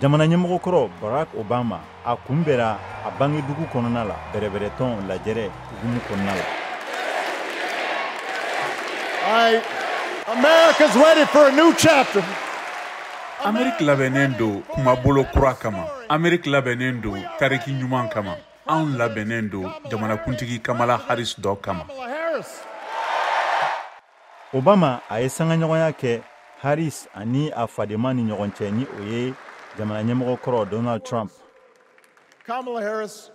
Jamana ɲɛmɔgɔkɔrɔ Barack Obama, a kunbɛra a bangedugu kɔnɔna la, bɛrɛbɛrɛtɔn lajɛrɛ hukumu kɔnɔna la. America's ready for a new chapter. Ameriki labɛnnen don kumabolo kura kama. Ameriki labɛnnen don tariki ɲuman kama. Anw labɛnnen don jamanakuntigi Kamala Harris dɔ kama. Obama, a ye sangaɲɔgɔnya kɛ Harris ani a fadenma ni ɲɔgɔn cɛ, ni o ye jamana ɲɛmɔgɔ kɔrɔ Donald Trump. Kamala Harris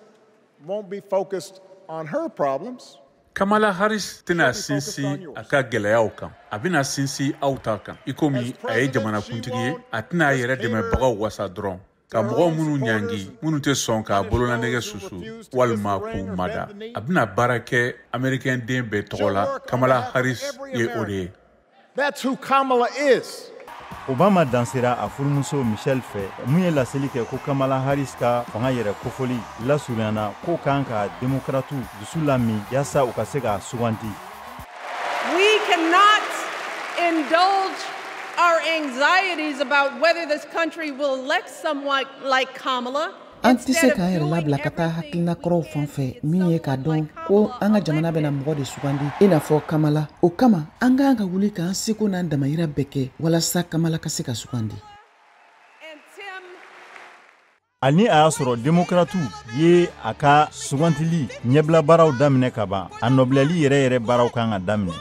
won't be focused on her problems. Kamala Harris tɛna sinsin a ka gɛlɛyaw kan, a bɛna sinsin aw ta kan. I komi a ye jamanakuntigi ye, a tɛna a yɛrɛ dɛmɛbagaw wasa dɔrɔn, ka mɔgɔw minnu ɲangi, minnu tɛ sɔn k'a bololanɛgɛ susu walima k'u mada. A bɛna baara kɛ Amerikɛn den bɛɛ tɔgɔ la. Kamala Harris ye o de ye. That's who Kamala is. Obama dansera a furumuso Michelle fɛ, mun ye laseli kɛ ko Kamala Harris ka fanga yɛrɛ kofɔli lasurunyana, ko kan ka demokratiw dusu lamin yaasa u ka se k'a sugandi. We cannot indulge our anxieties about whether this country will elect someone like Kamala. An tɛ se k'an yɛrɛ labila ka taa hakilina kɔrɔw fan fɛ, min ye k'a dɔn ko an ka jamana bɛna mɔgɔ de sugandi i n'a fɔ Kamala. O kama, an ka kan ka wuli k'an seko n'an damayira bɛɛ kɛ walasa Kamala ka se ka sugandi. Ani a y'a sɔrɔ demokratiw ye a ka sugantili ɲɛbila baaraw daminɛ ka ban, a nɔbilali yɛrɛ yɛrɛ baaraw kan ka daminɛ.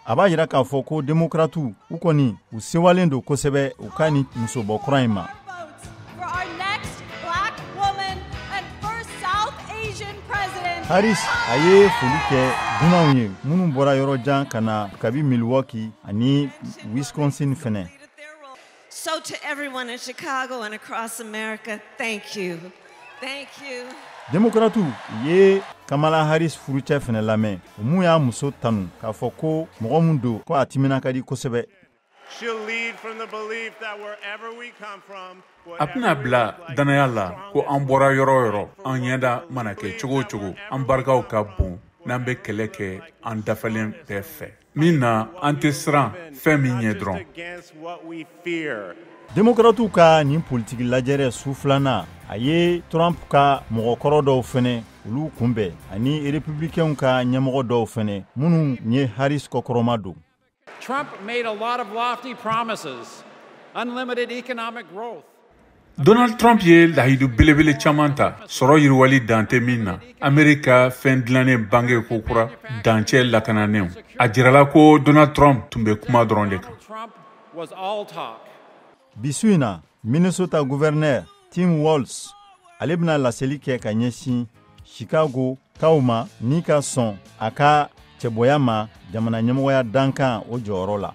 A b'a jira k'a fɔ ko demokratiw, u kɔni u sewalen don kosɛbɛ u ka nin musobɔ kura in ma. Harris, a ye foli kɛ dunanw ye minnu bɔra yɔrɔ jan ka na kabi Milwaukee ani Wisconsin fɛnɛ. So to everyone in Chicago and across America, thank you. Thank you. Demokratiw ye Kamala Harris furucɛ fɛnɛ lamɛn, o mun y'a muso tanu k'a fɔ ko mɔgɔ mun don, ko a timina ka di kosɛbɛ. A bɛna bila dannaya la ko an bɔra yɔrɔ o yɔrɔ, an ɲɛda mana kɛ cogo o cogo, an barikaw ka bon n'an bɛ kɛlɛ kɛ an dafalen bɛɛ fɛ. Min na, an tɛ siran fɛn min ɲɛ dɔrɔn. Demokratiw ka nin politiki lajɛrɛ su filanan, a ye Trump ka mɔgɔkɔrɔ dɔw fɛnɛ olu kunbɛn, ani republicainw ka ɲɛmɔgɔ dɔw fɛnɛ minnu ye Harris kɔkɔrɔma don. Trump made a lot of lofty promises, unlimited economic growth. Donald Trump ye lahidu belebele caman ta, sɔrɔ yiriwali dan tɛ min na, Amerika fɛn dilannen bange kokura, dancɛ lakananenw. A jirala ko Donald Trump tun bɛ kuma dɔrɔn de kan. Bi su in na, Minnesota gouverneur Tim Walz, ale bɛna laseli kɛ ka ɲɛsin Chicago kaw ma ni ka sɔn a ka cɛbɔya ma jamana ɲɛmɔgɔya dankan o jɔyɔrɔ la.